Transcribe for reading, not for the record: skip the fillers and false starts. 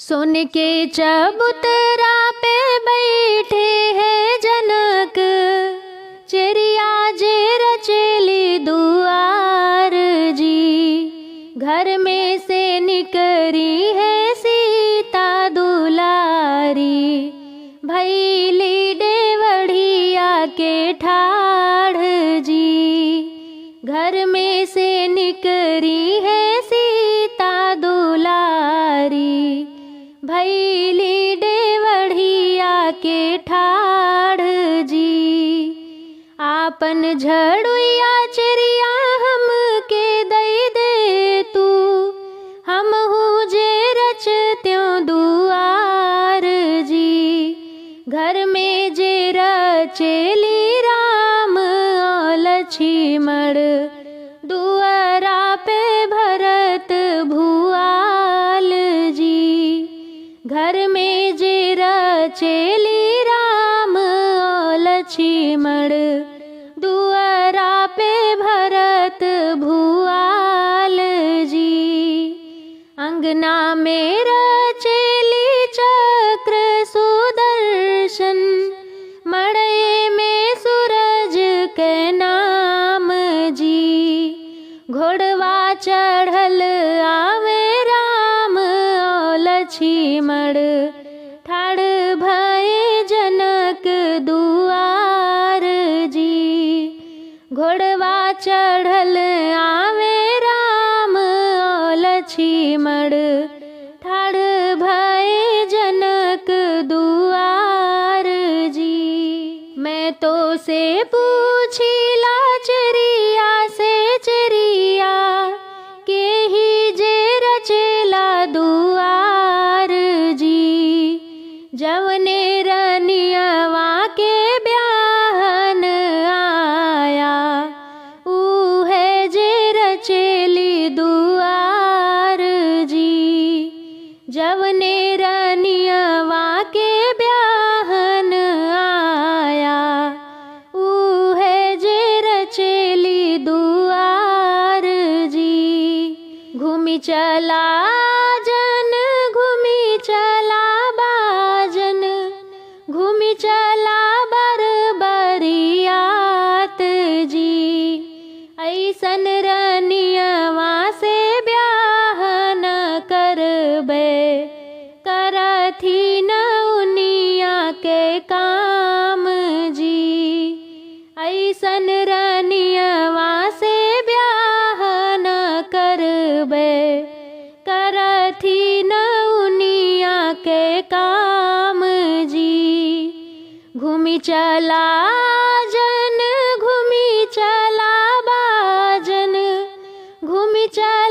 सोने के चबूतरा पे बैठे हैं जनक, चेरिया जे रचेली दुआर जी। घर में से निकरी है सीता दुलारी, भैली देवढ़िया के ठाढ़ जी। घर में से निकरी है सीता दुलारी, भैली देवढ़िया के ठाढ़ जी। आपन झड़ुया चेरिया हम के दई दे तू, हम हूँ जे रच त्यों दुआर जी। घर में जे रचेली राम और लक्ष्मण, दुआरा पे भरत भुआल जी। घर में जे रचेली राम और लक्ष्मण, दुआरा पे भरत भुआल जी। अंगना में रचेली चक्र सुदर्शन, मड़े में सूरज के नाम जी। घोड़वा चढ़ल आवे राम और लक्ष्मण, ठाढ़ भये जनक दुआर जी। घोड़वा चढ़ल आवे राम और लक्ष्मण, ठाढ़ भये जनक दुआर जी। मैं तो से पूछीला चेरिया से चेरिया, के ही जे रचेला दुआर जी। जवने रनियवा के ब्याहन आया, ऊहे जे रचेली दुआर जी। जवने रनियवा के ब्याहन आया, ऊहे जे रचेली दुआर जी। घूमी चला जन घूमी चला बाजन, घूमी चला बर बरियात जी। ऐसन रनियवा से ब्याह न करबे, करथी नउनिया के काम जी। ऐसन रनियवा से ब्याह न करबे, करथी नउनिया के काम जी। घूमी चला जन घूमी चला बाजन, घूमी चला